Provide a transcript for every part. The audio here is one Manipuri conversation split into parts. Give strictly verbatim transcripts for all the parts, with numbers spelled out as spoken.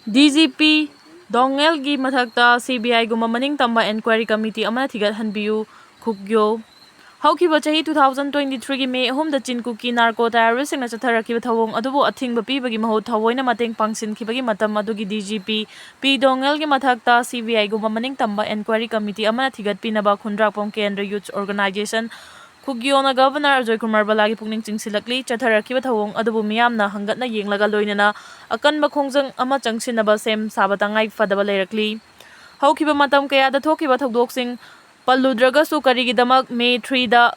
ꯗꯤ ꯖꯤ ꯄꯤ ꯗꯣꯉꯦꯜꯒꯤ ꯃꯊꯛꯇ ꯁꯤ ꯕꯤ ꯑꯥꯏꯒꯨꯝꯕ ꯃꯅꯤꯡ ꯇꯝꯕ ꯏꯟꯀ꯭ꯋꯥꯏꯔꯤ ꯀꯃꯤꯇꯤ ꯑꯃꯅ ꯊꯤꯒꯠꯍꯟꯕꯤꯌꯨ꯫ ꯈꯨꯛꯌꯣ꯫ ꯍꯧꯈꯤꯕ ꯆꯍꯤ two thousand twenty-threeꯒꯤ May ꯑꯍꯨꯝꯗ ꯆꯤꯟ ꯀꯨꯀꯤ ꯅꯥꯔꯀꯣ ꯇꯦꯔꯣꯔꯤꯁꯁꯤꯡꯅ ꯆꯠꯊꯔꯛꯈꯤꯕ ꯊꯧꯑꯣꯡ ꯑꯗꯨꯕꯨ ꯑꯊꯤꯡꯕ ꯄꯤꯕꯒꯤ ꯃꯍꯨꯠ ꯊꯑꯣꯏꯅ ꯃꯇꯦꯡ ꯄꯥꯡꯁꯤꯟꯈꯤꯕꯒꯤ ꯃꯇꯝ ꯑꯗꯨꯒꯤ ꯗꯤ ꯖꯤ ꯄꯤ ꯄꯤ ꯗꯣꯉꯦꯜꯒꯤ ꯃꯊꯛꯇ ꯁꯤ ꯕꯤ ꯑꯥꯏꯒꯨꯝꯕ ꯃꯅꯤꯡ ꯇꯝꯕ ꯏꯟꯀ꯭ꯋꯥꯏꯔꯤ ꯀꯃꯤꯇꯤ ꯑꯃꯅ ꯊꯤꯒꯠꯄꯤꯅꯕ ꯈꯨꯟꯗ꯭ꯔꯥꯛꯄꯝ ꯀꯦꯟꯗ꯭ꯔ youth organisation ꯈꯨꯛꯌꯣꯅ governor Ajoy Kumar ꯕꯂꯥꯒꯤ ꯄꯨꯛꯅꯤꯡ ꯆꯤꯡꯁꯤꯜꯂꯛꯂꯤ꯫ ꯆꯠꯊꯔꯛꯈꯤꯕ ꯊꯧꯑꯣꯡ ꯑꯗꯨꯕꯨ ꯃꯤꯌꯥꯝꯅ ꯍꯪꯒꯠꯅ ꯌꯦꯡꯂꯒ ꯂꯣꯏꯅꯅ ꯑꯀꯟꯕ ꯈꯣꯡꯖꯪ ꯑꯃ ꯆꯪꯁꯤꯟꯅꯕ ꯁꯦꯝ ꯁꯥꯕ ꯇꯉꯥꯏ ꯐꯗꯕ ꯂꯩꯔꯛꯂꯤ꯫ ꯍꯧꯈꯤꯕ ꯃꯇꯝ ꯀꯌꯥꯗ ꯊꯣꯛꯈꯤꯕ ꯊꯧꯗꯣꯛꯁꯤꯡ ꯄꯜꯂꯨꯗ꯭ꯔꯒꯁꯨ, ꯀꯔꯤꯒꯤꯗꯃꯛ May threeꯗ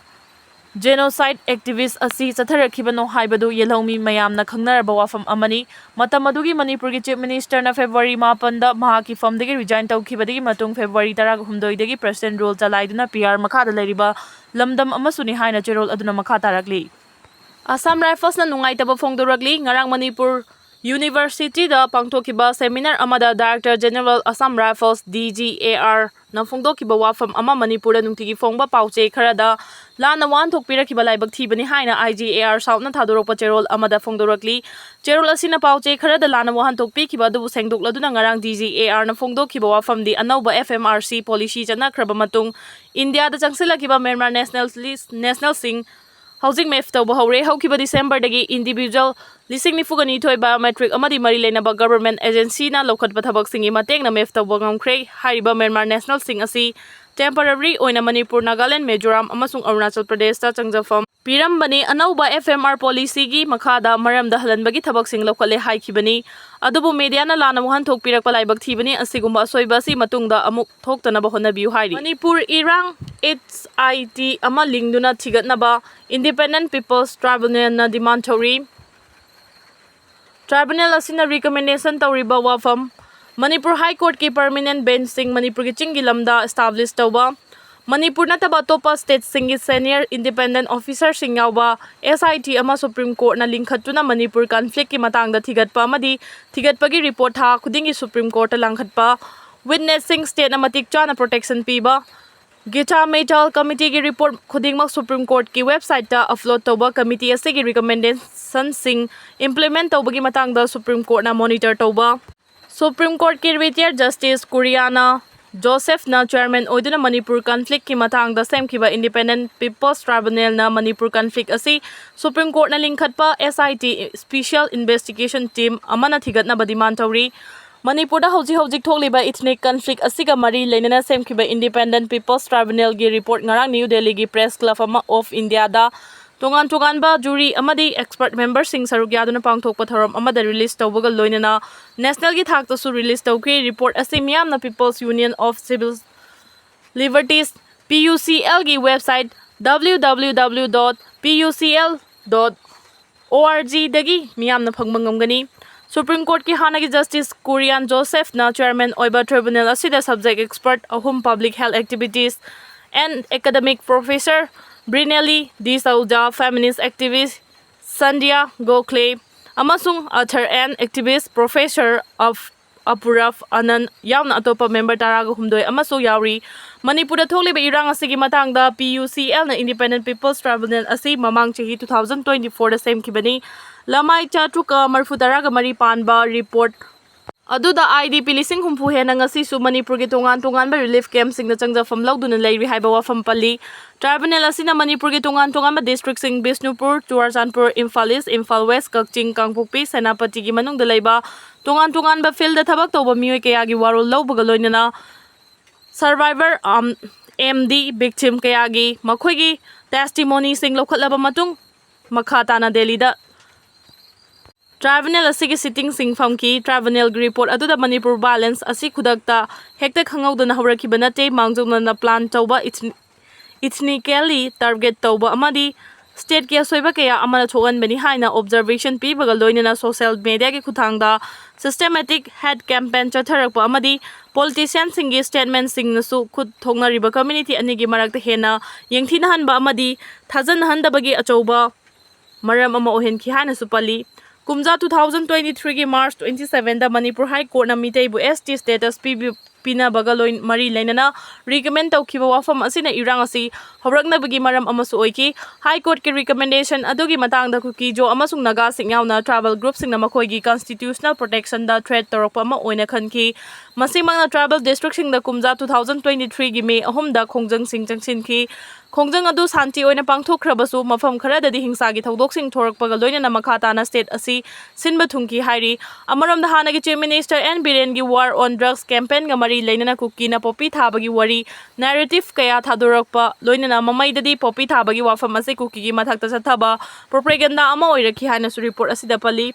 genocide activist ꯑꯁꯤ ꯆꯠꯊꯔꯛꯈꯤꯕꯅꯣ ꯍꯥꯏꯕꯗꯨ ꯌꯦꯜꯍꯧꯃꯤ ꯃꯌꯥꯝꯅ ꯈꯪꯅꯔꯕ ꯋꯥꯐꯝ ꯑꯃꯅꯤ꯫ ꯃꯇꯝ ꯑꯗꯨꯒꯤ ꯃꯅꯤꯄꯨꯔꯒꯤ Chief Ministerꯅ February ꯃꯥꯄꯟꯗ ꯃꯍꯥꯛꯀꯤ firmꯗꯒꯤ resign ꯇꯧꯈꯤꯕꯗꯒꯤ ꯃꯇꯨꯡ February ꯇꯔꯥꯍꯨꯝꯗꯣꯏꯗꯒꯤ President rule ꯆꯂꯥꯏꯗꯨꯅ P R ꯃꯈꯥꯗ ꯂꯩꯔꯤꯕ ꯂꯝꯗꯝ ꯑꯃꯁꯨꯅꯤ ꯍꯥꯏꯅ ꯆꯦꯔꯣꯜ ꯑꯗꯨꯅ ꯃꯈꯥ ꯇꯥꯔꯛꯂꯤ꯫ Assam Riflesꯅ ꯅꯨꯡꯉꯥꯏꯇꯕ ꯐꯣꯡꯗꯣꯔꯛꯂꯤ꯫ ꯉꯔꯥꯡ ꯃꯅꯤꯄꯨꯔ Universityꯗ ꯄꯥꯡꯊꯣꯛꯈꯤꯕ seminar ꯑꯃꯗ Director General Assam Rifles, D G A R, ꯅ ꯐꯣꯡꯗꯣꯛꯈꯤꯕ ꯋꯥꯐꯝ ꯑꯃ ꯃꯅꯤꯄꯨꯔꯗ ꯅꯨꯡꯇꯤꯒꯤ ꯐꯣꯡꯕ ꯄꯥꯎ ꯆꯦ ꯈꯔꯗ ꯂꯥꯟꯅ ꯋꯥꯍꯟꯊꯣꯛ ꯄꯤꯔꯛꯈꯤꯕ ꯂꯥꯏꯕꯛ ꯊꯤꯕꯅꯤ ꯍꯥꯏꯅ I G A R Southꯅ ꯊꯥꯗꯣꯔꯛꯄ ꯆꯦꯔꯣꯜ ꯑꯃꯗ ꯐꯣꯡꯗꯣꯔꯛꯂꯤ꯫ ꯆꯦꯔꯣꯜ ꯑꯁꯤꯅ ꯄꯥꯎ ꯆꯦ ꯈꯔꯗ ꯂꯥꯟꯅ ꯋꯥꯍꯟꯊꯣꯛ ꯄꯤꯈꯤꯕ ꯑꯗꯨꯕꯨ ꯁꯦꯡꯗꯣꯛꯂꯗꯨꯅ ꯉꯔꯥꯡ D G A Rꯅ ꯐꯣꯡꯗꯣꯛꯈꯤꯕ ꯋꯥꯐꯝꯗꯤ ꯑꯅꯧꯕ F M R C policy ꯆꯠꯅꯈ꯭ꯔꯕ ꯃꯇꯨꯡ ꯏꯟꯗꯤꯌꯥꯗ ꯆꯪꯁꯤꯜꯂꯛꯈꯤꯕ ꯃ꯭ꯌꯥꯟꯃꯥꯔ nationalist, nationalꯁꯤꯡ ꯍꯧꯖꯤꯛ map ꯇꯧꯕ ꯍꯧꯔꯦ꯫ ꯍꯧꯈꯤꯕ Decemberꯗꯒꯤ individual ꯂꯤꯁꯤꯡ ꯅꯤꯐꯨꯒ ꯅꯤꯊꯣꯏ biometric ꯑꯃꯗꯤ ꯃꯔꯤ ꯂꯩꯅꯕ government agencyꯅ ꯂꯧꯈꯠꯄ ꯊꯕꯛꯁꯤꯡꯒꯤ ꯃꯇꯦꯡꯅ map ꯇꯧꯕ ꯉꯝꯈ꯭ꯔꯦ꯫ ꯍꯥꯏꯔꯤꯕ ꯃ꯭ꯌꯥꯟꯃꯥꯔ nationalꯁꯤꯡ ꯑꯁꯤ temporary ꯑꯣꯏꯅ ꯃꯅꯤꯄꯨꯔ, ꯅꯥꯒꯥꯂꯦꯟ, ꯃꯤꯖꯣꯔꯥꯝ ꯑꯃꯁꯨꯡ ꯑꯔꯨꯅꯥꯆꯜ ꯄ꯭ꯔꯗꯦꯁꯇ ꯆꯪꯖꯐꯝ ꯄꯤꯔꯝꯕꯅꯤ꯫ ꯑꯅꯧꯕ F M R policyꯒꯤ ꯃꯈꯥꯗ ꯃꯔꯝꯗ ꯍꯜꯍꯟꯕꯒꯤ ꯊꯕꯛꯁꯤꯡ ꯂꯧꯈꯠꯂꯦ ꯍꯥꯏꯈꯤꯕꯅꯤ꯫ ꯑꯗꯨꯕꯨ mediaꯅ ꯂꯥꯟꯅ ꯋꯥꯍꯟꯊꯣꯛ ꯄꯤꯔꯛꯄ ꯂꯥꯏꯕꯛ ꯊꯤꯕꯅꯤ꯫ ꯑꯁꯤꯒꯨꯝꯕ ꯑꯁꯣꯏꯕ ꯑꯁꯤ ꯃꯇꯨꯡꯗ ꯑꯃꯨꯛ ꯊꯣꯛꯇꯅꯕ ꯍꯣꯠꯅꯕꯤꯌꯨ ꯍꯥꯏꯔꯤ꯫ ꯃꯅꯤꯄꯨꯔ ꯏꯔꯥꯡ H I T ꯑꯃ ꯂꯤꯡꯗꯨꯅ ꯊꯤꯒꯠꯅꯕ Independent People's Tribunalꯅ demand ꯇꯧꯔꯤ꯫ Tribunal ꯑꯁꯤꯅ recommendation ꯇꯧꯔꯤꯕ ꯋꯥꯐꯝ, ꯃꯅꯤꯄꯨꯔ High Courtꯀꯤ permanent benchꯁꯤꯡ ꯃꯅꯤꯄꯨꯔꯒꯤ ꯆꯤꯡꯒꯤ ꯂꯝꯗ establish ꯇꯧꯕ, ꯃꯅꯤꯄꯨꯔ ꯅꯠꯇꯕ ꯑꯇꯣꯞꯄ stateꯁꯤꯡꯒꯤ senior independent officerꯁꯤꯡ ꯌꯥꯎꯕ S I T ꯑꯃ Supreme Courtꯅ ꯂꯤꯡꯈꯠꯇꯨꯅ ꯃꯅꯤꯄꯨꯔ conflictꯀꯤ ꯃꯇꯥꯡꯗ ꯊꯤꯒꯠꯄ ꯑꯃꯗꯤ ꯊꯤꯒꯠꯄꯒꯤ report ꯊꯥ ꯈꯨꯗꯤꯡꯒꯤ Supreme Courtꯇ ꯂꯥꯡꯈꯠꯄ, witnessꯁꯤꯡ stateꯅ ꯃꯇꯤꯛ ꯆꯥꯅ protection ꯄꯤꯕ, Gita Mittal Committeeꯒꯤ report ꯈꯨꯗꯤꯡꯃꯛ Supreme Courtꯀꯤ websiteꯇ upload ꯇꯧꯕ, committee ꯑꯁꯤꯒꯤ recommendationꯁꯤꯡ implement ꯇꯧꯕꯒꯤ ꯃꯇꯥꯡꯗ Supreme Courtꯅ monitor ꯇꯧꯕ, Supreme Courtꯀꯤ retired Justice ꯀꯨꯔꯤꯌꯥꯅ ꯖꯣꯁꯦꯐꯅ chairman ꯑꯣꯏꯗꯨꯅ ꯃꯅꯤꯄꯨꯔ conflictꯀꯤ ꯃꯇꯥꯡꯗ ꯁꯦꯝꯈꯤꯕ Independent People's Tribunalꯅ ꯃꯅꯤꯄꯨꯔ conflict ꯑꯁꯤ Supreme Courtꯅ ꯂꯤꯡꯈꯠꯄ S I T Special Investigation Team ꯑꯃꯅ ꯊꯤꯒꯠꯅꯕ demand ꯇꯧꯔꯤ꯫ ꯃꯅꯤꯄꯨꯔꯗ ꯍꯧꯖꯤꯛ ꯍꯧꯖꯤꯛ ꯊꯣꯛꯂꯤꯕ ethnic conflict ꯑꯁꯤꯒ ꯃꯔꯤ ꯂꯩꯅꯅ ꯁꯦꯝꯈꯤꯕ Independent People's Tribunalꯒꯤ report ꯉꯔꯥꯡ ꯅ꯭ꯌꯨ ꯗꯦꯜꯂꯤꯒꯤ Press Club ꯑꯃ of Indiaꯗ ꯇꯣꯉꯥꯟ ꯇꯣꯉꯥꯟꯕ jury ꯑꯃꯗꯤ expert memberꯁꯤꯡ ꯁꯔꯨꯛ ꯌꯥꯗꯨꯅ ꯄꯥꯡꯊꯣꯛꯄ ꯊꯧꯔꯝ ꯑꯃꯗ release ꯇꯧꯕꯒ ꯂꯣꯏꯅꯅ nationalꯒꯤ ꯊꯥꯛꯇꯁꯨ release ꯇꯧꯈꯤ꯫ Report ꯑꯁꯤ ꯃꯤꯌꯥꯝꯅ People's Union of Civil Liberties, P U C Lꯒꯤ website W W W dot P U C L dot orgꯗꯒꯤ ꯃꯤꯌꯥꯝꯅ ꯐꯪꯕ ꯉꯝꯒꯅꯤ꯫ Supreme Courtꯀꯤ ꯍꯥꯟꯅꯒꯤ Justice ꯀꯨꯔꯤꯌꯥꯟ ꯖꯣꯁꯦꯐꯅ chairman ꯑꯣꯏꯕ tribunal ꯑꯁꯤꯗ subject expert ꯑꯍꯨꯝ, public health activist and academic professor Brinelly D'Souza, feminist activist Sandhya Gokhale, ꯑꯃꯁꯨꯡ author and activist professor of Apurav Anand ꯌꯥꯎꯅ ꯑꯇꯣꯞꯄ member ꯇꯔꯥꯒ ꯍꯨꯝꯗꯣꯏ ꯑꯃꯁꯨ ꯌꯥꯎꯔꯤ꯫ ꯃꯅꯤꯄꯨꯔꯗ ꯊꯣꯛꯂꯤꯕ ꯏꯔꯥꯡ ꯑꯁꯤꯒꯤ ꯃꯇꯥꯡꯗ P U C Lꯅ Independent People's Tribunal ꯑꯁꯤ ꯃꯃꯥꯡ ꯆꯍꯤ two thousand twenty fourꯗ ꯁꯦꯝꯈꯤꯕꯅꯤ꯫ ꯂꯃꯥꯏ ꯆꯥꯇ꯭ꯔꯨꯛꯀ ꯃꯔꯤꯐꯨ ꯇꯔꯥꯒ ꯃꯔꯤ ꯄꯥꯟꯕ report ꯑꯗꯨꯗ I D P ꯂꯤꯁꯤꯡ ꯍꯨꯝꯐꯨ ꯍꯦꯟꯅ ꯉꯁꯤꯁꯨ ꯃꯅꯤꯄꯨꯔꯒꯤ ꯇꯣꯉꯥꯟ ꯇꯣꯉꯥꯟꯕ relief campꯁꯤꯡꯗ ꯆꯪꯖꯐꯝ ꯂꯧꯗꯨꯅ ꯂꯩꯔꯤ ꯍꯥꯏꯕ ꯋꯥꯐꯝ ꯄꯜꯂꯤ꯫ Tribunal ꯑꯁꯤꯅ ꯃꯅꯤꯄꯨꯔꯒꯤ ꯇꯣꯉꯥꯟ ꯇꯣꯉꯥꯟꯕ districtꯁꯤꯡ ꯕꯤꯁꯅꯨꯄꯨꯔ, ꯆꯨꯔꯥꯆꯥꯟꯄꯨꯔ, ꯏꯝꯐꯥꯜ East, ꯏꯝꯐꯥꯜ West, ꯀꯛꯆꯤꯡ, ꯀꯥꯡꯄꯣꯛꯄꯤ, ꯁꯦꯅꯥꯄꯇꯤꯒꯤ ꯃꯅꯨꯡꯗ ꯂꯩꯕ ꯇꯣꯉꯥꯟ ꯇꯣꯉꯥꯟꯕ fieldꯗ ꯊꯕꯛ ꯇꯧꯕ ꯃꯤꯑꯣꯏ ꯀꯌꯥꯒꯤ ꯋꯥꯔꯣꯜ ꯂꯧꯕꯒ ꯂꯣꯏꯅꯅ survivor ꯑꯃꯗꯤ victim ꯀꯌꯥꯒꯤ ꯃꯈꯣꯏꯒꯤ testimonyꯁꯤꯡ ꯂꯧꯈꯠꯂꯕ ꯃꯇꯨꯡ ꯃꯈꯥ ꯇꯥꯅ ꯗꯦꯜꯂꯤꯗ tribunal ꯑꯁꯤꯒꯤ sittingꯁꯤꯡ ꯐꯝꯈꯤ꯫ Tribunalꯒꯤ report ꯑꯗꯨꯗ ꯃꯅꯤꯄꯨꯔ violence ꯑꯁꯤ ꯈꯨꯗꯛꯇ ꯍꯦꯛꯇ ꯈꯪꯍꯧꯗꯅ ꯍꯧꯔꯛꯈꯤꯕ ꯅꯠꯇꯦ, ꯃꯥꯡꯖꯧꯅꯅ plan ꯇꯧꯕ, ethnically target ꯇꯧꯕ ꯑꯃꯗꯤ stateꯀꯤ ꯑꯁꯣꯏꯕ ꯀꯌꯥ ꯑꯃꯅ ꯊꯣꯛꯍꯟꯕꯅꯤ ꯍꯥꯏꯅ observation ꯄꯤꯕꯒ ꯂꯣꯏꯅꯅ social mediaꯒꯤ ꯈꯨꯠꯊꯥꯡꯗ systematic hate campaign ꯆꯠꯊꯔꯛꯄ ꯑꯃꯗꯤ politicianꯁꯤꯡꯒꯤ statementꯁꯤꯡꯅꯁꯨ ꯈꯨꯠ ꯊꯣꯛꯅꯔꯤꯕ community ꯑꯅꯤꯒꯤ ꯃꯔꯛꯇ ꯍꯦꯟꯅ ꯌꯦꯡꯊꯤꯅꯍꯟꯕ ꯑꯃꯗꯤ ꯊꯥꯖꯅꯍꯟꯗꯕꯒꯤ ꯑꯆꯧꯕ ꯃꯔꯝ ꯑꯃ ꯑꯣꯏꯍꯟꯈꯤ ꯍꯥꯏꯅꯁꯨ ꯄꯜꯂꯤ꯫ ꯀꯨꯝꯖꯥ two thousand twenty threeꯒꯤ March twenty sevenꯗ Manipur High Courtꯅ ꯃꯤꯇꯩꯕꯨ S T status ꯄꯤꯕ ꯄꯤꯅꯕꯒ ꯂꯣꯏ-, ꯃꯔꯤ ꯂꯩꯅꯅ recommend ꯇꯧꯈꯤꯕ ꯋꯥꯐꯝ ꯑꯁꯤꯅ ꯏꯔꯥꯡ ꯑꯁꯤ ꯍꯧꯔꯛꯅꯕꯒꯤ ꯃꯔꯝ ꯑꯃꯁꯨ ꯑꯣꯏꯈꯤ꯫ High Courtꯀꯤ recommendation ꯑꯗꯨꯒꯤ ꯃꯇꯥꯡꯗ ꯀꯨꯀꯤꯖꯣ ꯑꯃꯁꯨꯡ ꯅꯥꯒꯥꯁꯤꯡ ꯌꯥꯎꯅ tribal groupꯁꯤꯡꯅ ꯃꯈꯣꯏꯒꯤ constitutional protectionꯗ threat ꯇꯧꯔꯛꯄ ꯑꯃ ꯑꯣꯏꯅ ꯈꯟꯈꯤ꯫ ꯃꯁꯤꯃꯛꯅ tribal districtꯁꯤꯡꯗ ꯀꯨꯝꯖꯥ two thousand twenty threeꯒꯤ May ꯑꯍꯨꯝꯗ ꯈꯣꯡꯖꯪꯁꯤꯡ ꯆꯪꯁꯤꯟꯈꯤ꯫ ꯈꯣꯡꯖꯪ ꯑꯗꯨ ꯁꯥꯟꯇꯤ ꯑꯣꯏꯅ ꯄꯥꯡꯊꯣꯛꯈ꯭ꯔꯕꯁꯨ, ꯃꯐꯝ ꯈꯔꯗꯗꯤ ꯍꯤꯡꯁꯥꯒꯤ ꯊꯧꯗꯣꯛꯁꯤꯡ ꯊꯣꯔꯛꯄꯒ ꯂꯣꯏꯅꯅ ꯃꯈꯥ ꯇꯥꯅ state ꯑꯁꯤ ꯁꯤꯟꯕ ꯊꯨꯡꯈꯤ ꯍꯥꯏꯔꯤ꯫ ꯑꯃꯔꯣꯝꯗ, ꯍꯥꯟꯅꯒꯤ Chief Minister N Birenꯒꯤ war on drugs campaignꯒ ꯃꯔꯤ ꯂꯩꯅꯅ ꯀꯨꯀꯤꯅ poppy ꯊꯥꯕꯒꯤ ꯋꯥꯔꯤ, narrative ꯀꯌꯥ ꯊꯥꯗꯣꯔꯛꯄ ꯂꯣꯏꯅꯅ ꯃꯃꯩꯗꯗꯤ poppy ꯊꯥꯕꯒꯤ ꯋꯥꯐꯝ ꯑꯁꯤ ꯀꯨꯀꯤꯒꯤ ꯃꯊꯛꯇ ꯆꯠꯊꯕ propaganda ꯑꯃ ꯑꯣꯏꯔꯛꯈꯤ ꯍꯥꯏꯅꯁꯨ report ꯑꯁꯤꯗ ꯄꯜꯂꯤ꯫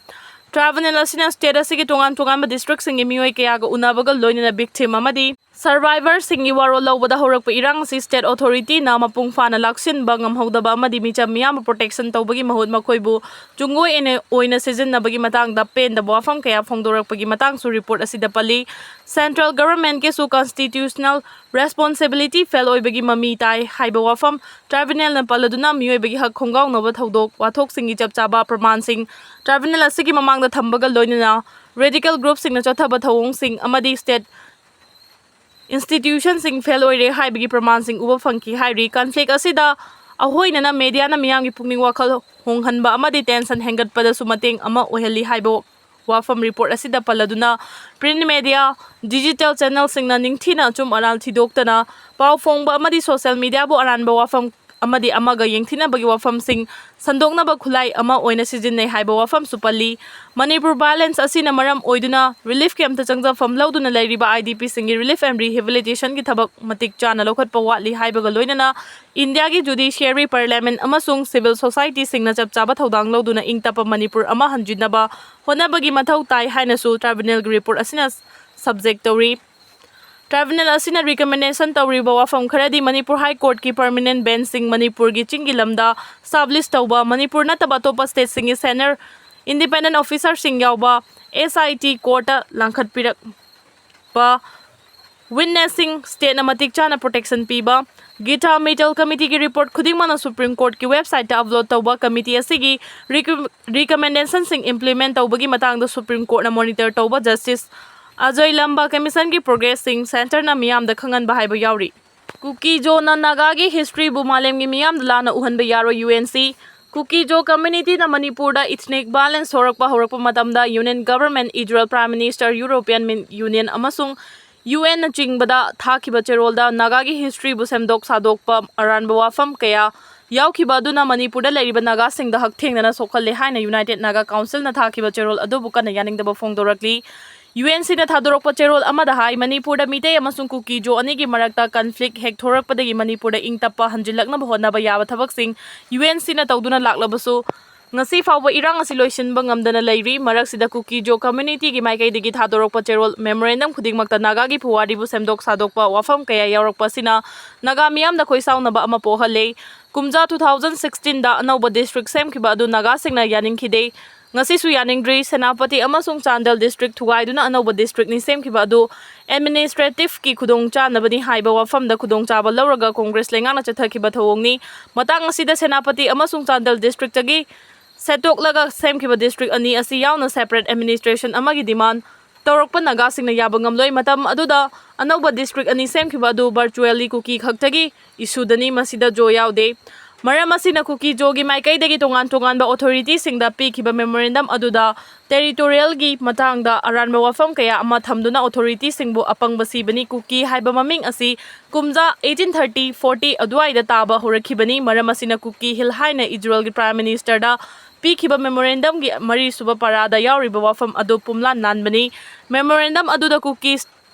Tribunal ꯑꯁꯤꯅ state ꯑꯁꯤꯒꯤ ꯇꯣꯉꯥꯟ ꯇꯣꯉꯥꯟꯕ districtꯁꯤꯡꯒꯤ ꯃꯤꯑꯣꯏ ꯀꯌꯥꯒ ꯎꯅꯕꯒ ꯂꯣꯏꯅꯅ victim ꯑꯃꯗꯤ survivorꯁꯤꯡꯒꯤ ꯋꯥꯔꯣꯜ ꯂꯧꯕꯗ ꯍꯧꯔꯛꯄ ꯏꯔꯥꯡ ꯑꯁꯤ state authorityꯅ ꯃꯄꯨꯡ ꯐꯥꯅ ꯂꯥꯛꯁꯤꯟꯕ ꯉꯝꯍꯧꯗꯕ ꯑꯃꯗꯤ ꯃꯤꯆꯝ ꯃꯤꯌꯥꯝꯕꯨ protection ꯇꯧꯕꯒꯤ ꯃꯍꯨꯠ ꯃꯈꯣꯏꯕꯨ ꯆꯨꯡꯒꯣꯏ ꯑꯣꯏꯅ, ꯑꯣꯏꯅ ꯁꯤꯖꯤꯟꯅꯕꯒꯤ ꯃꯇꯥꯡꯗ ꯄꯦꯟꯗꯕ ꯋꯥꯐꯝ ꯀꯌꯥ ꯐꯣꯡꯗꯣꯔꯛꯄꯒꯤ ꯃꯇꯥꯡꯁꯨ report ꯑꯁꯤꯗ ꯄꯜꯂꯤ꯫ Central governmentꯀꯤꯁꯨ constitutional responsibility fail ꯑꯣꯏꯕꯒꯤ ꯃꯃꯤ ꯇꯥꯏ ꯍꯥꯏꯕ ꯋꯥꯐꯝ tribunalꯅ ꯄꯜꯂꯗꯨꯅ, ꯃꯤꯑꯣꯏꯕꯒꯤ ꯍꯛ ꯈꯣꯡꯒꯥꯎꯅꯕ ꯊꯧꯗꯣꯛ ꯋꯥꯊꯣꯛꯁꯤꯡꯒꯤ ꯆꯞ ꯆꯥꯕ ꯄ꯭ꯔꯃꯥꯟꯁꯤꯡ tribunal ꯑꯁꯤꯒꯤ ꯃꯃꯥꯡꯗ ꯊꯝꯕꯒ ꯂꯣꯏꯅꯅ radical groupꯁꯤꯡꯅ ꯆꯠꯊꯕ ꯊꯧꯑꯣꯡꯁꯤꯡ ꯑꯃꯗꯤ state institutionꯁꯤꯡ fail ꯑꯣꯏꯔꯦ ꯍꯥꯏꯕꯒꯤ ꯄ꯭ꯔꯃꯥꯟꯁꯤꯡ ꯎꯕ ꯐꯪꯈꯤ ꯍꯥꯏꯔꯤ꯫ Conflict ꯑꯁꯤꯗ ꯑꯍꯣꯏꯅꯅ mediaꯅ ꯃꯤꯌꯥꯝꯒꯤ ꯄꯨꯛꯅꯤꯡ ꯋꯥꯈꯜ ꯍꯣꯡꯍꯟꯕ ꯑꯃꯗꯤ tension ꯍꯦꯟꯒꯠꯄꯗꯁꯨ ꯃꯇꯦꯡ ꯑꯃ ꯑꯣꯏꯍꯜꯂꯤ ꯍꯥꯏꯕ ꯋꯥꯐꯝ report ꯑꯁꯤꯗ ꯄꯜꯂꯗꯨꯅ, print media, digital channelꯁꯤꯡꯅ ꯅꯤꯡꯊꯤꯅ ꯑꯆꯨꯝ ꯑꯔꯥꯟ ꯊꯤꯗꯣꯛꯇꯅ ꯄꯥꯎ ꯐꯣꯡꯕ ꯑꯃꯗꯤ social mediaꯕꯨ ꯑꯔꯥꯟꯕ ꯋꯥꯐꯝ ꯑꯃꯗꯤ ꯑꯃꯒ ꯌꯦꯡꯊꯤꯅꯕꯒꯤ ꯋꯥꯐꯝꯁꯤꯡ ꯁꯟꯗꯣꯛꯅꯕ ꯈꯨꯠꯂꯥꯏ ꯑꯃ ꯑꯣꯏꯅ ꯁꯤꯖꯤꯟꯅꯩ ꯍꯥꯏꯕ ꯋꯥꯐꯝꯁꯨ ꯄꯜꯂꯤ꯫ ꯃꯅꯤꯄꯨꯔ violence ꯑꯁꯤꯅ ꯃꯔꯝ ꯑꯣꯏꯗꯨꯅ relief campꯇ ꯆꯪꯖꯐꯝ ꯂꯧꯗꯨꯅ ꯂꯩꯔꯤꯕ IDPꯁꯤꯡꯒꯤ relief and rehabilitationꯒꯤ ꯊꯕꯛ ꯃꯇꯤꯛ ꯆꯥꯅ ꯂꯧꯈꯠꯄ ꯋꯥꯠꯂꯤ ꯍꯥꯏꯕꯒ ꯂꯣꯏꯅꯅ Indiaꯒꯤ judiciary, parliament ꯑꯃꯁꯨꯡ civil societyꯁꯤꯡꯅ ꯆꯞ ꯆꯥꯕ ꯊꯧꯗꯥꯡ ꯂꯧꯗꯨꯅ ꯏꯪ ꯇꯞꯄ ꯃꯅꯤꯄꯨꯔ ꯑꯃ ꯍꯟꯖꯤꯟꯅꯕ ꯍꯣꯠꯅꯕꯒꯤ ꯃꯊꯧ ꯇꯥꯏ ꯍꯥꯏꯅꯁꯨ tribunalꯒꯤ report ꯑꯁꯤꯅ subject ꯇꯧꯔꯤ꯫ Tribunal ꯑꯁꯤꯅ recommendation ꯇꯧꯔꯤꯕ ꯋꯥꯐꯝ ꯈꯔꯗꯤ ꯃꯅꯤꯄꯨꯔ High Courtꯀꯤ permanent benchꯁꯤꯡ ꯃꯅꯤꯄꯨꯔꯒꯤ ꯆꯤꯡꯒꯤ ꯂꯝꯗ sub lease ꯇꯧꯕ, ꯃꯅꯤꯄꯨꯔ ꯅꯠꯇꯕ ꯑꯇꯣꯞꯄ stateꯁꯤꯡꯒꯤ senior independent officerꯁꯤꯡ ꯌꯥꯎꯕ SIT courtꯇ ꯂꯥꯡꯈꯠꯄꯤꯔꯛꯄ, witnessꯁꯤꯡ stateꯅ ꯃꯇꯤꯛ ꯆꯥꯅ protection ꯄꯤꯕ, Geeta Mittal committeeꯒꯤ report ꯈꯨꯗꯤꯡꯃꯛꯅ Supreme Courtꯀꯤ websiteꯇ upload ꯇꯧꯕ, committee ꯑꯁꯤꯒꯤ recom-, recommendationꯁꯤꯡ implement ꯇꯧꯕꯒꯤ ꯃꯇꯥꯡꯗ Supreme Courtꯅ monitor ꯇꯧꯕ, justice ꯑꯖꯣꯏ ꯂꯝꯕꯥ ꯀꯃꯤꯁꯟꯒꯤ ꯄ꯭ꯔꯣꯒ꯭ꯔꯦꯁꯁꯤꯡ ꯁꯦꯟꯇꯔꯅ ꯃꯤꯌꯥꯝꯗ ꯈꯪꯍꯟꯕ ꯍꯥꯏꯕ ꯌꯥꯎꯔꯤ꯫ ꯀꯨꯀꯤ ꯖꯣꯅ ꯅꯥꯒꯥꯒꯤ ꯍꯤꯁꯇ꯭ꯔꯤꯕꯨ ꯃꯥꯂꯦꯝꯒꯤ ꯃꯤꯌꯥꯝꯗ ꯂꯥꯟꯅ ꯎꯍꯟꯕ ꯌꯥꯔꯣꯏ, ꯌꯨ ꯑꯦꯟ ꯁꯤ꯫ ꯀꯨꯀꯤ ꯖꯣ ꯀꯝꯃ꯭ꯌꯨꯅꯤꯇꯤꯅ ꯃꯅꯤꯄꯨꯔꯗ ꯏꯊꯅꯤꯛ ꯚꯥꯏꯂꯦꯟꯁ ꯍꯧꯔꯛꯄ ꯍꯧꯔꯛꯄ ꯃꯇꯝꯗ union government, Israel prime minister, European ꯃꯤꯟ-, ꯌꯨꯅꯤꯌꯟ ꯑꯃꯁꯨꯡ ꯌꯨ ꯑꯦꯟꯅꯆꯤꯡꯕꯗ ꯊꯥꯈꯤꯕ ꯆꯦꯔꯣꯜꯗ ꯅꯥꯒꯥꯒꯤ ꯍꯤꯁꯇ꯭ꯔꯤꯕꯨ ꯁꯦꯝꯗꯣꯛ ꯁꯥꯗꯣꯛꯄ ꯑꯔꯥꯟꯕ ꯋꯥꯐꯝ ꯀꯌꯥ ꯌꯥꯎꯈꯤꯕ ꯑꯗꯨꯅ ꯃꯅꯤꯄꯨꯔꯗ ꯂꯩꯔꯤꯕ ꯅꯥꯒꯥꯁꯤꯡꯗ ꯍꯛꯊꯦꯡꯅꯅ ꯁꯣꯛꯍꯜꯂꯦ ꯍꯥꯏꯅ ꯌꯨꯅꯥꯏꯇꯦꯗ ꯅꯥꯒꯥ ꯀꯥꯎꯟꯁꯤꯜꯅ ꯊꯥꯈꯤꯕ ꯆꯦꯔꯣꯜ ꯑꯗꯨꯕꯨ ꯀꯟꯅ ꯌꯥꯅꯤꯡꯗꯕ ꯐꯣꯡꯗꯣꯔꯛꯂꯤ꯫ ꯌꯨ ꯑꯦꯟ ꯁꯤꯅ ꯊꯥꯗꯣꯔꯛꯄ ꯆꯦꯔꯣꯜ ꯑꯃꯗ ꯍꯥꯏ, ꯃꯅꯤꯄꯨꯔꯗ ꯃꯤꯇꯩ ꯑꯃꯁꯨꯡ ꯀꯨꯀꯤ ꯖꯣ ꯑꯅꯤꯒꯤ ꯃꯔꯛꯇ ꯀꯟꯐ꯭ꯂꯤꯛ ꯍꯦꯛ ꯊꯣꯔꯛꯄꯗꯒꯤ ꯃꯅꯤꯄꯨꯔꯗ ꯏꯪ ꯇꯞꯄ ꯍꯟꯖꯤꯜꯂꯛꯅꯕ ꯍꯣꯠꯅꯕ ꯌꯥꯕ ꯊꯕꯛꯁꯤꯡ ꯌꯨ ꯑꯦꯟ ꯁꯤꯅ ꯇꯧꯗꯨꯅ ꯂꯥꯛꯂꯕꯁꯨ, ꯉꯁꯤ ꯐꯥꯎꯕ ꯏꯔꯥꯡ ꯑꯁꯤ ꯂꯣꯏꯁꯤꯟꯕ ꯉꯝꯗꯅ ꯂꯩꯔꯤ꯫ ꯃꯔꯛꯁꯤꯗ ꯀꯨꯀꯤ ꯖꯣ ꯀꯝꯃ꯭ꯌꯨꯅꯤꯇꯤꯒꯤ ꯃꯥꯏꯀꯩꯗꯒꯤ ꯊꯥꯗꯣꯔꯛꯄ ꯆꯦꯔꯣꯜ ꯃꯦꯃꯣꯔꯦꯟꯗꯝ ꯈꯨꯗꯤꯡꯃꯛꯇ ꯅꯥꯒꯥꯒꯤ ꯄꯨꯋꯥꯔꯤꯕꯨ ꯁꯦꯝꯗꯣꯛ ꯁꯥꯗꯣꯛꯄ ꯋꯥꯐꯝ ꯀꯌꯥ ꯌꯥꯎꯔꯛꯄ ꯑꯁꯤꯅ ꯅꯥꯒꯥ ꯃꯤꯌꯥꯝꯗ ꯈꯣꯏꯁꯥꯎꯅꯕ ꯑꯃ ꯄꯣꯛꯍꯜꯂꯦ꯫ ꯀꯨꯝꯖꯥ two thousand sixteen ꯗ ꯑꯅꯧꯕ ꯗꯤꯁꯇ꯭ꯔꯤꯛ ꯁꯦꯝꯈꯤꯕ ꯑꯗꯨ ꯅꯥꯒꯥꯁꯤꯡꯅ ꯌꯥꯅꯤꯡꯈꯤꯗꯦ꯫ ꯉꯁꯤꯁꯨ ꯌꯥꯅꯤꯡꯗ꯭ꯔꯤ꯫ ꯁꯦꯅꯥꯄꯇꯤ ꯑꯃꯁꯨꯡ ꯆꯥꯟꯗꯦꯜ ꯗꯤꯁꯇ꯭ꯔꯤꯛ ꯊꯨꯒꯥꯏꯗꯨꯅ ꯑꯅꯧꯕ ꯗꯤꯁꯇ꯭ꯔꯤꯛꯅꯤ ꯁꯦꯝꯈꯤꯕ ꯑꯗꯨ ꯑꯦꯗꯃꯤꯅꯤꯁꯇ꯭ꯔꯦꯇꯤꯚꯀꯤ ꯈꯨꯗꯣꯡꯆꯥꯅꯕꯅꯤ ꯍꯥꯏꯕ ꯋꯥꯐꯝꯗ ꯈꯨꯗꯣꯡꯆꯥꯕ ꯂꯧꯔꯒ ꯀꯣꯡꯒ꯭ꯔꯦꯁ ꯂꯩꯉꯥꯛꯅ ꯆꯠꯊꯈꯤꯕ ꯊꯧꯑꯣꯡꯅꯤ꯫ ꯃꯇꯥꯡ ꯑꯁꯤꯗ ꯁꯦꯅꯥꯄꯇꯤ ꯑꯃꯁꯨꯡ ꯆꯥꯟꯗꯦꯜ ꯗꯤꯁꯇ꯭ꯔꯤꯛꯇꯒꯤ ꯁꯦꯠꯇꯣꯛꯂꯒ ꯁꯦꯝꯈꯤꯕ ꯗꯤꯁꯇ꯭ꯔꯤꯛ ꯑꯅꯤ ꯑꯁꯤ ꯌꯥꯎꯅ ꯁꯦꯄꯔꯦꯠ ꯑꯦꯗꯃꯤꯅꯤꯁꯇ꯭ꯔꯦꯁꯟ ꯑꯃꯒꯤ ꯗꯤꯃꯥꯟ ꯇꯧꯔꯛꯄ ꯅꯥꯒꯥꯁꯤꯡꯅ ꯌꯥꯕ ꯉꯝꯂꯣꯏ꯫ ꯃꯇꯝ ꯑꯗꯨꯗ ꯑꯅꯧꯕ ꯗꯤꯁꯇ꯭ꯔꯤꯛ ꯑꯅꯤ ꯁꯦꯝꯈꯤꯕ ꯑꯗꯨ ꯚꯔꯆꯨꯋꯦꯜꯂꯤ ꯀꯨꯀꯤ ꯈꯛꯇꯒꯤ ꯏꯁꯨꯗꯅꯤ, ꯃꯁꯤꯗ ꯖꯣ ꯌꯥꯎꯗꯦ꯫ ꯃꯔꯝ ꯑꯁꯤꯅ ꯀꯨꯀꯤ ꯖꯣꯒꯤ ꯃꯥꯏꯀꯩꯗꯒꯤ ꯇꯣꯉꯥꯟ ꯇꯣꯉꯥꯟꯕ ꯑꯣꯊꯣꯔꯤꯇꯤꯁꯤꯡꯗ ꯄꯤꯈꯤꯕ ꯃꯦꯃꯣꯔꯦꯟꯗꯝ ꯑꯗꯨꯗ ꯇꯦꯔꯤꯇꯣꯔꯤꯌꯦꯜꯒꯤ ꯃꯇꯥꯡꯗ ꯑꯔꯥꯟꯕ ꯋꯥꯐꯝ ꯀꯌꯥ ꯑꯃ ꯊꯝꯗꯨꯅ ꯑꯣꯊꯣꯔꯤꯇꯤꯁꯤꯡꯕꯨ ꯑꯄꯪꯕ ꯁꯤꯕꯅꯤ꯫ ꯀꯨꯀꯤ ꯍꯥꯏꯕ ꯃꯃꯤꯡ ꯑꯁꯤ ꯀꯨꯝꯖꯥ eighteen thirty forty ꯑꯗꯨꯋꯥꯏꯗ ꯇꯥꯕ ꯍꯧꯔꯛꯈꯤꯕꯅꯤ꯫ ꯃꯔꯝ ꯑꯁꯤꯅ ꯀꯨꯀꯤ ꯍꯤꯜ ꯍꯥꯏꯅ ꯏꯖꯔꯦꯜꯒꯤ ꯄ꯭ꯔꯥꯏꯝ ꯃꯤꯅꯤꯁꯇꯔꯗ ꯄꯤꯈꯤꯕ ꯃꯦꯃꯣꯔꯦꯟꯗꯝꯒꯤ ꯃꯔꯤꯁꯨꯕ ꯄꯔꯥꯗ ꯌꯥꯎꯔꯤꯕ ꯋꯥꯐꯝ ꯑꯗꯨ ꯄꯨꯝꯂꯥꯟ ꯂꯥꯟꯕꯅꯤ꯫ ꯃꯦꯃꯣꯔꯦꯟꯗꯝ ꯑꯗꯨꯗ ꯀꯨꯀꯤ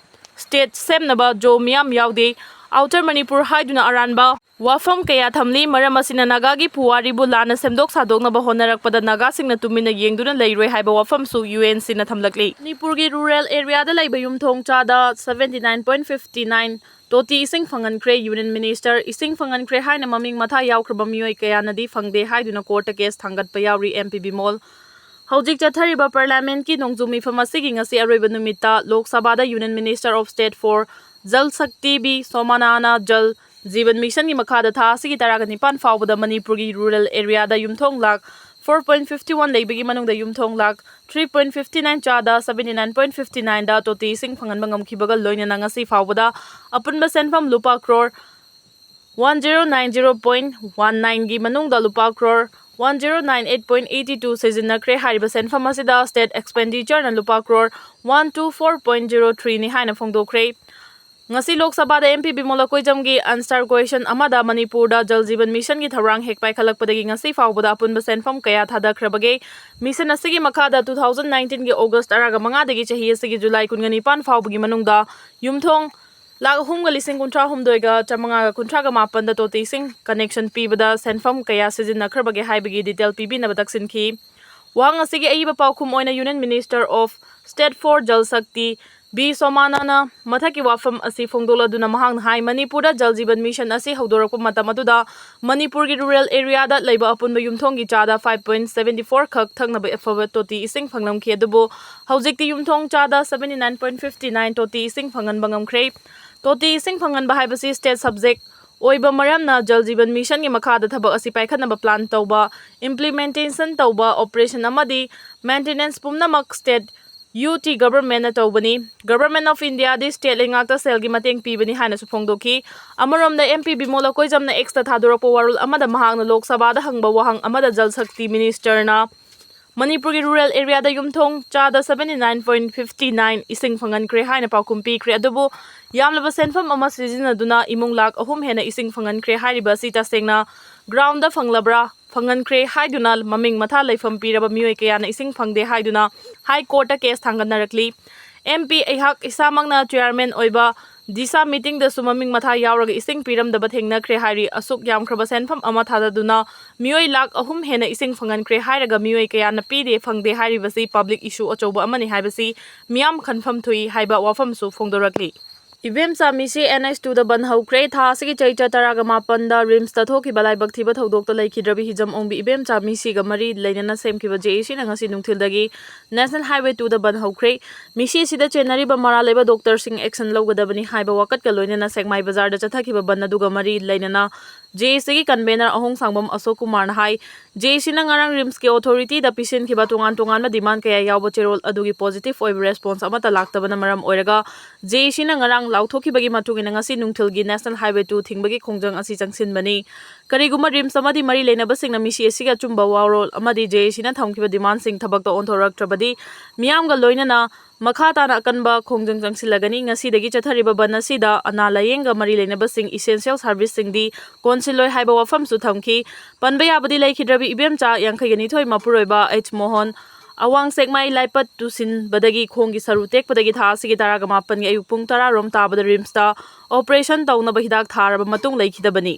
ꯁ꯭ꯇꯦꯠ ꯁꯦꯝꯅꯕ ꯖꯣ ꯃꯤꯌꯥꯝ ꯌꯥꯎꯗꯦ꯫ ꯑꯥꯎꯇꯔ ꯃꯅꯤꯄꯨꯔ ꯍꯥꯏꯗꯨꯅ ꯑꯔꯥꯟꯕ ꯋꯥꯐꯝ ꯀꯌꯥ ꯊꯝꯂꯤ꯫ ꯃꯔꯝ ꯑꯁꯤꯅ ꯅꯥꯒꯥꯒꯤ ꯄꯨꯋꯥꯔꯤꯕꯨ ꯂꯥꯟꯅ ꯁꯦꯝꯗꯣꯛ ꯁꯥꯗꯣꯛꯅꯕ ꯍꯣꯠꯅꯔꯛꯄꯗ ꯅꯥꯒꯥꯁꯤꯡꯅ ꯇꯨꯃꯤꯟꯅ ꯌꯦꯡꯗꯨꯅ ꯂꯩꯔꯣꯏ ꯍꯥꯏꯕ ꯋꯥꯐꯝꯁꯨ ꯌꯨ ꯑꯦꯟ ꯁꯤꯅ ꯊꯝꯂꯛꯂꯤ꯫ ꯃꯅꯤꯄꯨꯔꯒꯤ ꯔꯨꯔꯦꯜ ꯑꯦꯔꯤꯌꯥꯗ ꯂꯩꯕ ꯌꯨꯝꯊꯣꯡ ꯆꯥꯗ seventy nine point fifty nine ꯇꯣꯇꯤ ꯏꯁꯤꯡ ꯐꯪꯍꯟꯈ꯭ꯔꯦ꯫ ꯌꯨꯅꯤꯌꯟ ꯃꯤꯅꯤꯁꯇꯔ ꯏꯁꯤꯡ ꯐꯪꯍꯟꯈ꯭ꯔꯦ ꯍꯥꯏꯅ ꯃꯃꯤꯡ ꯃꯊꯥ ꯌꯥꯎꯈ꯭ꯔꯕ ꯃꯤꯑꯣꯏ ꯀꯌꯥꯅꯗꯤ ꯐꯪꯗꯦ ꯍꯥꯏꯗꯨꯅ ꯀꯣꯔꯠꯇ ꯀꯦꯁ ꯊꯥꯡꯒꯠꯄ ꯌꯥꯎꯔꯤ꯫ M P Bimol. ꯍꯧꯖꯤꯛ ꯆꯠꯊꯔꯤꯕ ꯄꯥꯔꯂꯤꯌꯥꯃꯦꯟꯠꯀꯤ ꯅꯣꯡꯖꯨ ꯃꯤꯐꯝ ꯑꯁꯤꯒꯤ ꯉꯁꯤ ꯑꯔꯣꯏꯕ ꯅꯨꯃꯤꯠꯇ ꯂꯣꯛ ꯁꯚꯥꯗ union minister of state for Jal Shakti B ꯁꯣꯃꯅꯥꯅ Jal ꯖꯤꯕꯟ ꯃꯤꯁꯟꯒꯤ ꯃꯈꯥꯗ ꯊꯥ ꯑꯁꯤꯒꯤ ꯇꯔꯥꯒ ꯅꯤꯄꯥꯟ ꯐꯥꯎꯕꯗ ꯃꯅꯤꯄꯨꯔꯒꯤ ꯔꯨꯔꯦꯜ ꯑꯦꯔꯤꯌꯥꯗ ꯌꯨꯝꯊꯣꯡ lakh four point fifty one ꯂꯩꯕꯒꯤ ꯃꯅꯨꯡꯗ ꯌꯨꯝꯊꯣꯡ lakh three point fifty nine, ꯆꯥꯗ seventy nine point fifty nine ꯗ ꯇꯣꯇꯤ ꯏꯁꯤꯡ ꯐꯪꯍꯟꯕ ꯉꯝꯈꯤꯕꯒ ꯂꯣꯏꯅꯅ ꯉꯁꯤ ꯐꯥꯎꯕꯗ ꯑꯄꯨꯟꯕ ꯁꯦꯟꯐꯝ ꯂꯨꯄꯥ crore one zero nine zero point one nine ꯒꯤ ꯃꯅꯨꯡꯗ ꯂꯨꯄꯥ crore one zero nine eight point eighty two ꯁꯤꯖꯤꯟꯅꯈ꯭ꯔꯦ꯫ ꯍꯥꯏꯔꯤꯕ ꯁꯦꯟꯐꯝ ꯑꯁꯤꯗ state expenditure ꯅ ꯂꯨꯄꯥ crore one two four point zero three ꯅꯤ ꯍꯥꯏꯅ ꯐꯣꯡꯗꯣꯛꯈ꯭ꯔꯦ꯫ ꯉꯁꯤ ꯂꯣꯛ ꯁꯚꯥꯗ MP ꯕꯤꯃꯣꯂ ꯀꯣꯏꯖꯝꯒꯤ answer question ꯑꯃꯗ ꯃꯅꯤꯄꯨꯔꯗ ꯖꯜ ꯖꯤꯕꯟ ꯃꯤꯁꯟꯒꯤ ꯊꯧꯔꯥꯡ ꯍꯦꯛ ꯄꯥꯏꯈꯠꯂꯛꯄꯗꯒꯤ ꯉꯁꯤ ꯐꯥꯎꯕꯗ ꯑꯄꯨꯟꯕ ꯁꯦꯟꯐꯝ ꯀꯌꯥ ꯊꯥꯗꯈ꯭ꯔꯕꯒꯦ? ꯃꯤꯁꯟ ꯑꯁꯤꯒꯤ ꯃꯈꯥꯗ two thousand nineteen ꯒꯤ August ꯇꯔꯥꯃꯉꯥꯗꯒꯤ ꯆꯍꯤ ꯑꯁꯤꯒꯤ July ꯀꯨꯟꯅꯤꯄꯥꯟ ꯐꯥꯎꯕꯒꯤ ꯃꯅꯨꯡꯗ ꯌꯨꯝꯊꯣꯡ ꯂꯥꯈ ꯑꯍꯨꯝꯒ ꯂꯤꯁꯤꯡ ꯀꯨꯟꯊ꯭ꯔꯥ ꯍꯨꯝꯗꯣꯏꯒ ꯆꯥꯃꯉꯥꯒ ꯀꯨꯟꯊ꯭ꯔꯥꯒ ꯃꯥꯄꯟꯗ ꯇꯣꯇꯤ ꯏꯁꯤꯡ connection ꯄꯤꯕꯗ ꯁꯦꯟꯐꯝ ꯀꯌꯥ ꯁꯤꯖꯤꯟꯅꯈ꯭ꯔꯕꯒꯦ ꯍꯥꯏꯕꯒꯤ detail ꯄꯤꯕꯤꯅꯕ ꯇꯛꯁꯤꯟꯈꯤ꯫ ꯋꯥꯍꯪ ꯑꯁꯤꯒꯤ ꯑꯏꯕ ꯄꯥꯎꯈꯨꯝ ꯑꯣꯏꯅ Union Minister of State for Jal Shakti B ꯁꯣꯃꯥꯅꯥꯅ ꯃꯊꯛꯀꯤ ꯋꯥꯐꯝ ꯑꯁꯤ ꯐꯣꯡꯗꯣꯛꯂꯗꯨꯅ ꯃꯍꯥꯛꯅ ꯍꯥꯏ, ꯃꯅꯤꯄꯨꯔꯗ ꯖꯜ ꯖꯤꯕꯟ ꯃꯤꯁꯟ ꯑꯁꯤ ꯍꯧꯗꯣꯔꯛꯄ ꯃꯇꯝ ꯑꯗꯨꯗ ꯃꯅꯤꯄꯨꯔꯒꯤ rural area ꯗ ꯂꯩꯕ ꯑꯄꯨꯟꯕ ꯌꯨꯝꯊꯣꯡꯒꯤ ꯆꯥꯗ five point seventy four ꯈꯛ ꯊꯛꯅꯕ ꯑꯐꯕ ꯇꯣꯇꯤ ꯏꯁꯤꯡ ꯐꯪꯂꯝꯈꯤ꯫ ꯑꯗꯨꯕꯨ ꯍꯧꯖꯤꯛꯇꯤ ꯌꯨꯝꯊꯣꯡ ꯆꯥꯗ seventy nine point fifty nine ꯇꯣꯇꯤ ꯏꯁꯤꯡ ꯐꯪꯍꯟꯕ ꯉꯝꯈ꯭ꯔꯦ꯫ ꯇꯣꯇꯤ ꯏꯁꯤꯡ ꯐꯪꯍꯟꯕ ꯍꯥꯏꯕꯁꯤ state subject ꯑꯣꯏꯕ ꯃꯔꯝꯅ ꯖꯜ ꯖꯤꯕꯟ ꯃꯤꯁꯟꯒꯤ ꯃꯈꯥꯗ ꯊꯕꯛ ꯑꯁꯤ ꯄꯥꯏꯈꯠꯅꯕ plan ꯇꯧꯕ, implementation ꯇꯧꯕ, operation ꯑꯃꯗꯤ maintenance ꯄꯨꯝꯅꯃꯛ state UT government ꯅ ꯇꯧꯕꯅꯤ꯫ Government of India D state ꯂꯩꯉꯥꯛꯇ ꯁꯦꯜꯒꯤ ꯃꯇꯦꯡ ꯄꯤꯕꯅꯤ ꯍꯥꯏꯅꯁꯨ ꯐꯣꯡꯗꯣꯛꯈꯤ꯫ ꯑꯃꯔꯣꯝꯗ MP ꯕꯤꯃꯣꯂ ꯀꯣꯏꯖꯝꯅ X ꯇ ꯊꯥꯗꯣꯔꯛꯄ ꯋꯥꯔꯣꯜ ꯑꯃꯗ ꯃꯍꯥꯛꯅ ꯂꯣꯛ ꯁꯚꯥꯗ ꯍꯪꯕ ꯋꯥꯍꯪ ꯑꯃꯗ ꯖꯜ ꯁꯛꯇꯤ minister ꯅ ꯃꯅꯤꯄꯨꯔꯒꯤ rural area ꯗ ꯌꯨꯝꯊꯣꯡ ꯆꯥꯗ seventy nine point fifty nine ꯏꯁꯤꯡ ꯐꯪꯍꯟꯈ꯭ꯔꯦ ꯍꯥꯏꯅ ꯄꯥꯎꯈꯨꯝ ꯄꯤꯈ꯭ꯔꯦ꯫ ꯑꯗꯨꯕꯨ ꯌꯥꯝꯂꯕ ꯁꯦꯟꯐꯝ ꯑꯃ ꯁꯤꯖꯤꯟꯅꯗꯨꯅ ꯏꯃꯨꯡ ꯂꯥꯈ ꯑꯍꯨꯝ ꯍꯦꯟꯅ ꯏꯁꯤꯡ ꯐꯪꯍꯟꯈ꯭ꯔꯦ꯫ ꯍꯥꯏꯔꯤꯕ ꯑꯁꯤ ꯇꯁꯦꯡꯅ ground ꯗ ꯐꯪꯂꯕ꯭ꯔꯥ? ꯐꯪꯍꯟꯈ꯭ꯔꯦ ꯍꯥꯏꯗꯨꯅ ꯃꯃꯤꯡ ꯃꯊꯥ ꯂꯩꯐꯝ ꯄꯤꯔꯕ ꯃꯤꯑꯣꯏ ꯀꯌꯥꯅ ꯏꯁꯤꯡ ꯐꯪꯗꯦ ꯍꯥꯏꯗꯨꯅ High Court ꯇ case ꯊꯥꯡꯒꯠꯅꯔꯛꯂꯤ꯫ MP ꯑꯩꯍꯥꯛ ꯏꯁꯥꯃꯛꯅ chairman ꯑꯣꯏꯕ ꯗꯤꯁꯥ meeting ꯗꯁꯨ ꯃꯃꯤꯡ ꯃꯊꯥ ꯌꯥꯎꯔꯒ ꯏꯁꯤꯡ ꯄꯤꯔꯝꯗꯕ ꯊꯦꯡꯅꯈ꯭ꯔꯦ ꯍꯥꯏꯔꯤ꯫ ꯑꯁꯨꯛ ꯌꯥꯝꯈ꯭ꯔꯕ ꯁꯦꯟꯐꯝ ꯑꯃ ꯊꯥꯗꯗꯨꯅ ꯃꯤꯑꯣꯏ ꯂꯥꯈ ꯑꯍꯨꯝ ꯍꯦꯟꯅ ꯏꯁꯤꯡ ꯐꯪꯍꯟꯈ꯭ꯔꯦ ꯍꯥꯏꯔꯒ ꯃꯤꯑꯣꯏ ꯀꯌꯥꯅ ꯄꯤꯗꯦ, ꯐꯪꯗꯦ ꯍꯥꯏꯔꯤꯕꯁꯤ public issue ꯑꯆꯧꯕ ꯑꯃꯅꯤ ꯍꯥꯏꯕꯁꯤ ꯃꯤꯌꯥꯝ ꯈꯟꯐꯝ ꯊꯣꯛꯏ ꯍꯥꯏꯕ ꯋꯥꯐꯝꯁꯨ ꯐꯣꯡꯗꯣꯔꯛꯂꯤ꯫ ꯏꯕꯦꯝꯆꯥ ꯃꯤꯁꯤ NH two ꯗ ꯕꯟ ꯍꯧꯈ꯭ꯔꯦ꯫ ꯊꯥ ꯑꯁꯤꯒꯤ ꯆꯩꯆꯥ ꯇꯔꯥꯒ ꯃꯥꯄꯟꯗ RIMS ꯇ ꯊꯣꯛꯈꯤꯕ ꯂꯥꯏꯕꯛ ꯊꯤꯕ ꯊꯧꯗꯣꯛꯇ ꯂꯩꯈꯤꯗ꯭ꯔꯕꯤ ꯍꯤꯖꯝ ꯑꯣꯡꯕꯤ ꯏꯕꯦꯝꯆꯥ ꯃꯤꯁꯤꯒ ꯃꯔꯤ ꯂꯩꯅꯅ ꯁꯦꯝꯈꯤꯕ JAC ꯅ ꯉꯁꯤ ꯅꯨꯡꯊꯤꯜꯗꯒꯤ National Highway two ꯗ ꯕꯟ ꯍꯧꯈ꯭ꯔꯦ꯫ ꯃꯤꯁꯤ ꯑꯁꯤꯗ ꯆꯦꯟꯅꯔꯤꯕ ꯃꯔꯥꯜ ꯂꯩꯕ doctor ꯁꯤꯡ action ꯂꯧꯒꯗꯕꯅꯤ ꯍꯥꯏꯕ ꯋꯥꯀꯠꯀ ꯂꯣꯏꯅꯅ ꯁꯦꯛꯃꯥꯏ ꯕꯖꯥꯔꯗ ꯆꯠꯊꯈꯤꯕ ꯕꯟ ꯑꯗꯨꯒ ꯃꯔꯤ ꯂꯩꯅꯅ ꯖꯦ ꯑꯦ ꯁꯤꯒꯤ ꯀꯟꯚꯦꯅꯔ ꯑꯍꯣꯡꯁꯥꯡꯕꯝ ꯑꯁꯣꯛ ꯀꯨꯃꯥꯔꯅ ꯍꯥꯏ, ꯖꯦ ꯑꯦ ꯁꯤꯅ ꯉꯔꯥꯡ ꯔꯤꯝꯁꯀꯤ ꯑꯣꯊꯣꯔꯤꯇꯤꯗ ꯄꯤꯁꯤꯟꯈꯤꯕ ꯇꯣꯉꯥꯟ ꯇꯣꯉꯥꯟꯕ ꯗꯤꯃꯥꯟ ꯀꯌꯥ ꯌꯥꯎꯕ ꯆꯦꯔꯣꯜ ꯑꯗꯨꯒꯤ ꯄꯣꯖꯤꯇꯤꯚ ꯑꯣꯏꯕ ꯔꯦꯁꯄꯣꯟꯁ ꯑꯃꯠꯇ ꯂꯥꯛꯇꯕꯅ ꯃꯔꯝ ꯑꯣꯏꯔꯒ ꯖꯦ ꯑꯦ ꯁꯤꯅ ꯉꯔꯥꯡ ꯂꯥꯎꯊꯣꯛꯈꯤꯕꯒꯤ ꯃꯇꯨꯡ ꯏꯟꯅ ꯉꯁꯤ ꯅꯨꯡꯊꯤꯜꯒꯤ ꯅꯦꯁꯅꯦꯜ ꯍꯥꯏꯋꯦ ꯇꯨ ꯊꯤꯡꯕꯒꯤ ꯈꯣꯡꯖꯪ ꯑꯁꯤ ꯆꯪꯁꯤꯟꯕꯅꯤ꯫ ꯀꯔꯤꯒꯨꯝꯕ ꯔꯤꯝꯁ ꯑꯃꯗꯤ ꯃꯔꯤ ꯂꯩꯅꯕꯁꯤꯡꯅ ꯃꯤꯁꯤ ꯑꯁꯤꯒꯤ ꯑꯆꯨꯝꯕ ꯋꯥꯔꯣꯜ ꯑꯃꯗꯤ ꯖꯦ ꯑꯦ ꯁꯤꯅ ꯊꯝꯈꯤꯕ ꯗꯤꯃꯥꯟꯁꯤꯡ ꯊꯕꯛꯇ ꯑꯣꯟꯊꯣꯔꯛꯇ꯭ꯔꯕꯗꯤ ꯃꯤꯌꯥꯝꯒ ꯂꯣꯏꯅꯅ ꯃꯈꯥ ꯇꯥꯅ ꯑꯀꯟꯕ ꯈꯣꯡꯖꯪ ꯆꯪꯁꯤꯜꯂꯒꯅꯤ꯫ ꯉꯁꯤꯗꯒꯤ ꯆꯠꯊꯔꯤꯕ ꯕꯟ ꯑꯁꯤꯗ ꯑꯅꯥ ꯂꯥꯌꯦꯡꯒ ꯃꯔꯤ ꯂꯩꯅꯕꯁꯤꯡ, ꯏꯁꯦꯟꯁꯤꯌꯦꯜ ꯁꯥꯔꯚꯤꯁꯁꯤꯡꯗꯤ ꯀꯣꯟꯁꯤꯜꯂꯣꯏ ꯍꯥꯏꯕ ꯋꯥꯐꯝꯁꯨ ꯊꯝꯈꯤ꯫ ꯄꯟꯕ ꯌꯥꯕꯗꯤ ꯂꯩꯈꯤꯗ꯭ꯔꯕꯤ ꯏꯕꯦꯝꯆꯥ ꯌꯥꯡꯈꯩꯒ ꯅꯤꯊꯣꯏ ꯃꯄꯨꯔꯣꯏꯕ ꯑꯩꯆ ꯃꯣꯍꯟ, ꯑꯋꯥꯡ ꯁꯦꯛꯃꯥꯏ ꯂꯥꯏꯄꯠ ꯇꯨꯁꯤꯟꯕꯗꯒꯤ ꯈꯣꯡꯒꯤ ꯁꯔꯨ ꯇꯦꯛꯄꯗꯒꯤ ꯊꯥ ꯑꯁꯤꯒꯤ ꯇꯔꯥꯒ ꯃꯥꯄꯟꯒꯤ ꯑꯌꯨꯛ ꯄꯨꯡ ꯇꯔꯥ ꯔꯣꯝ ꯇꯥꯕꯗ ꯔꯤꯝꯁꯇ ꯑꯣꯄꯔꯦꯁꯟ ꯇꯧꯅꯕ ꯍꯤꯗꯥꯛ ꯊꯥꯔꯕ ꯃꯇꯨꯡ ꯂꯩꯈꯤꯗꯕꯅꯤ꯫